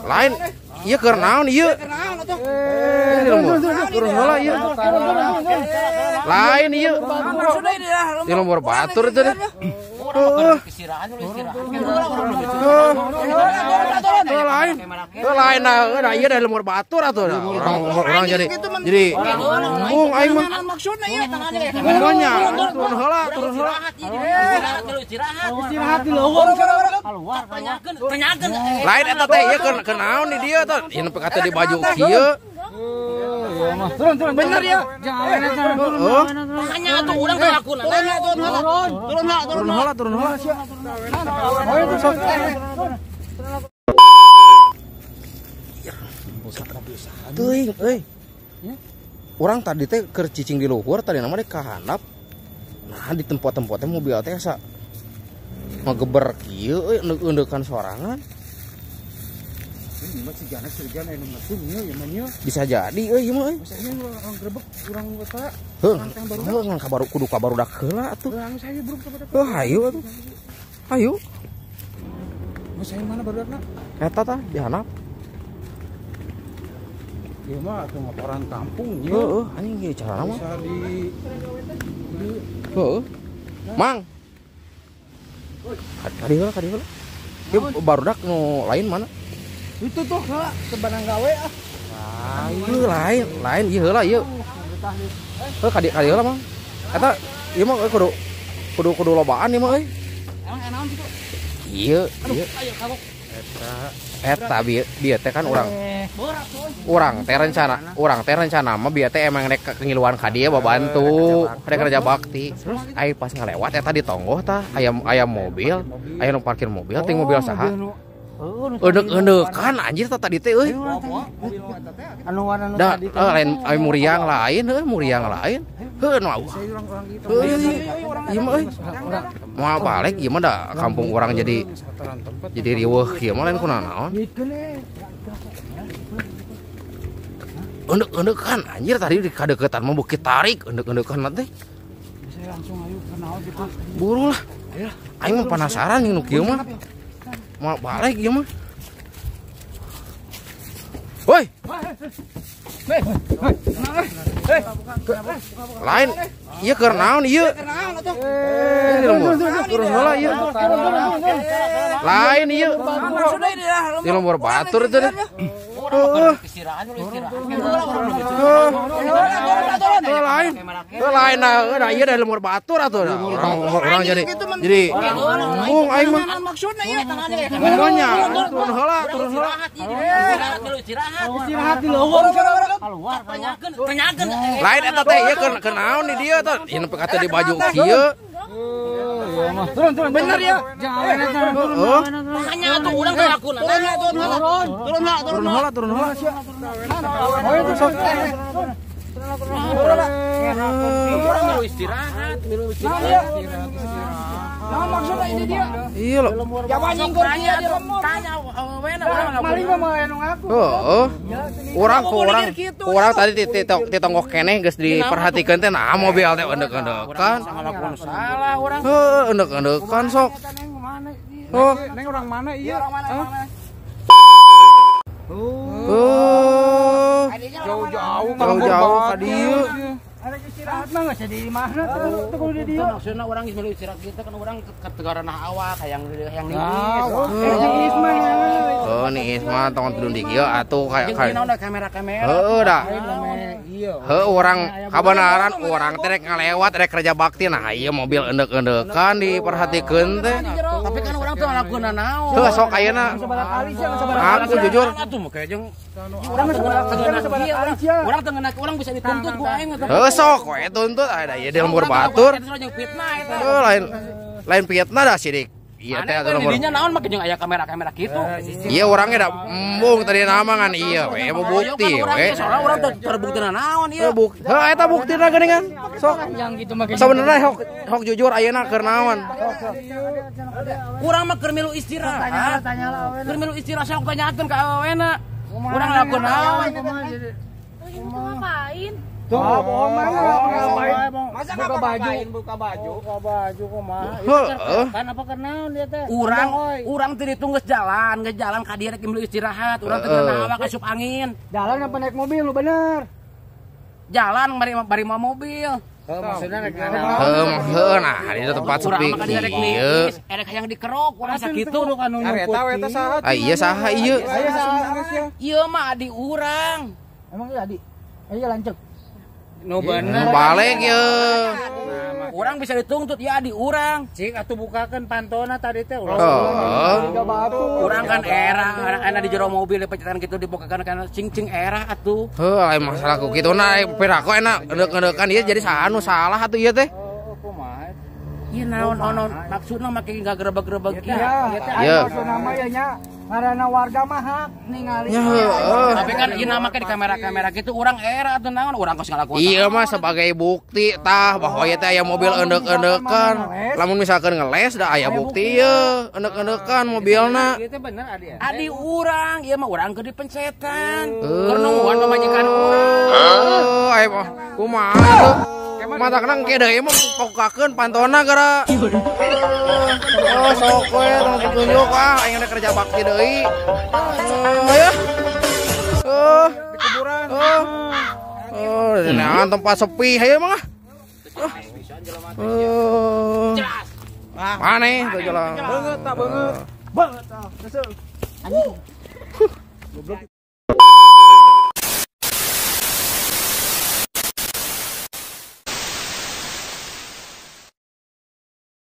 Lain ieu keur naon ieu? Turun heula ieu. Lain ieu. Di lembur batur teh. Lain. Lain nah ieu dari lembur batur atuh. Orang jadi embung aing mah. Maksudna ieu. Turun heula, turun heula. Istirahat di leuweung. Keluar, tanyakeun, tanyakeun. Lain eta teh ieu keur naon di dieu teh? Ieu nepi ka teh di baju kieu. Turun, turun. Bener ya. Jangan turun. Makanya atuh urang teh lakuna. Turun, turun, turun, turun heula, turun heula. Teuing euy. Urang tadi teh keur cicing di luhur tadi nama teh ka handap. Nah di tempat-tempat teh mobil teh asa ngageber kieu euy eundeukan sorangan. Bisa jadi euy ieu mah euy. Urang grebek, urang eta. Heuh, ngan kabaru kudu ka barudak heula atuh. Heuh, hayu atuh. Hayu. Geus aya mana barudakna? Eta tah di handap. Ieu mah atuh ngaporan kampung ieu. Heuh, anjing ieu carana mah. Bisa di heuh. Mang. Kadi heula, kadi heula. Ieu barudak nu lain mana? Itu tuh heula ke Banang gawe ah. Ieu lain, lain ieu heula ieu. Heuh kadi kadi heula Mang. Eta ieu mah kudu kudu kudu lobaan ieu mah euy. Emang naon kitu? Ieu, ieu. Eta bieu bieu teh kan urang. Urang teh rencana mah bieu teh emang rek ngiluan ka dieu babantu, rek kerja bakti. Ai pas ngalewat eta di tonggoh tah aya aya mobil, aya nu parkir mobil ting mobil saha. Eundek-eundekan anjir tah tadi teh euy. Anu warna Da, lain ai muriang lain heuh, muriang lain. Heuh nu heuh ieu mah euy. Moal balik ieu mah da kampung urang jadi riweuh kieu mah lain kunanaon. Eundek-eundekan anjir tadi di kadeukeutan mah beuki tarik eundek-eundekan teh. Bisa langsung ayo kunaon kitu. Buru lah. Aing mah penasaran jeung nu kieu mah. Mau balik ieu mah. Woi. Lain ieu keur naon ieu? Turun heula ieu. Lain ieu. Di lembur batur teh. Lain. Lain nah ieu dari lembur batur atuh. Orang jadi embung aing mah. Maksudna ieu. Turun heula, turun heula. Istirahat di leuweung. Keluar, tanyakeun, tanyakeun. Lain eta teh ieu keur naon di dieu teh? Ieu nepi ka teh di baju kieu. Turun, turun. Bener ya. Heeh. Makanya atuh urang teh lakuna. Turun, turun, turun, turun heula, turun heula. Urang milu istirahat, milu istirahat. Nah, maksudnya ini dia. Iya loh. Jawa nyinggur dia di lembur. Tanya awena urang maling mah anu ngaku. Heeh. Urang ku urang urang tadi ti tonggoh keneh geus diperhatikeun teh nah mobil teh eundek-eundekan. Salah urang. Heuh, eundek-eundekan sok. Oh, neng urang mana ieu? Oh. Jauh-jauh jauh-jauh ka dieu. Ada istirahat mah geus di mana tuh kudu di dieu. Maksudna urang geus milu istirahat kitu kan urang ke tegaranah awak hayang hayang niis. Hayang niis mah. Oh, niis mah tong tudun di kieu atuh kayak kayak kamera-kamera. Heuh da. Heuh urang kabenaran urang teh rek ngalewat rek kerja bakti nah ieu mobil eundek-eundekan diperhatikeun teh. Tapi kan urang teu ngalakukeun naon. Heuh sok ayeuna. Aku jujur atuh mah kayak jeung urang teu ngeuna urang bisa dituntut ku aing. Heuh sok we tuntut ada ieu di lembur batur. Heuh lain lain fitnah dah sidik. Iya teh atuh nomor. Dinya naon mah jeung aya kamera-kamera kitu. Iya orangnya da embung tadi nama ngan iya we bukti we. Soalnya urang terbukti naon ieu. Heuh eta buktina geuningan. Sok sabenerna hok hok jujur ayeuna keur naon. Urang mah keur milu istirahat. Keur milu istirahat sok tanyakeun ka awewena. Urang lakukeun naon. Ngapain? Tuh, bohong mah ngapain? Masa buka baju? Buka baju. Buka baju kumaha? Kan apa kenaon dia teh? Urang teh ditu geus jalan ka dieu rek milu istirahat, urang teh kana awak asup angin. Jalan apa naik mobil lu bener? Jalan bari mawa mobil. Maksudnya rek heuh nah di tempat sepi. Urang mah ka dieu rek niis, erek hayang dikerok urang sakitu. Eta we teh saha? Ah iya saha ieu? Ieu mah adi urang. Emang iya adi? Iya lanceuk. Nu bener. Balik ye. Urang bisa dituntut ya adi urang. Cik atuh bukakeun pantona tadi teh ulah. Urang kan era anak di jero mobil dipencetan gitu dibukakan kan cing-cing era atuh. Heuh aya masalah ku kitu na pirako enak endek-endekan ieu jadi saha nu salah atuh ieu teh. Oh kumaha? Ieu naon ono maksudna make ngagerebeg-gerebeg kieu. Ieu teh aya maksudna mah ieu nya ngaranna warga mah hak ningali. Tapi kan ieu make di kamera-kamera gitu urang era atuh naon urang kos ngalakuan. Iya mah sebagai bukti tah bahwa ieu teh aya mobil endek-endekan. Lamun misalkan ngeles da aya bukti ieu endek-endekan mobilna. Ieu teh bener adi. Adi urang ieu mah urang keur dipencetan. Keur nungguan pamajikan urang. Heuh aya mah kumaha tuh? Matakna engke deui mah pokakeun pantona gara. Oh sok we tong ditunjuk ah aing rek kerja bakti deui. Ayo. Oh, di kuburan. Oh, nah tempat sepi hayu mah. Oh. Maneh tuh jalan. Beungeut tah beungeut. Beungeut tah. Anjing.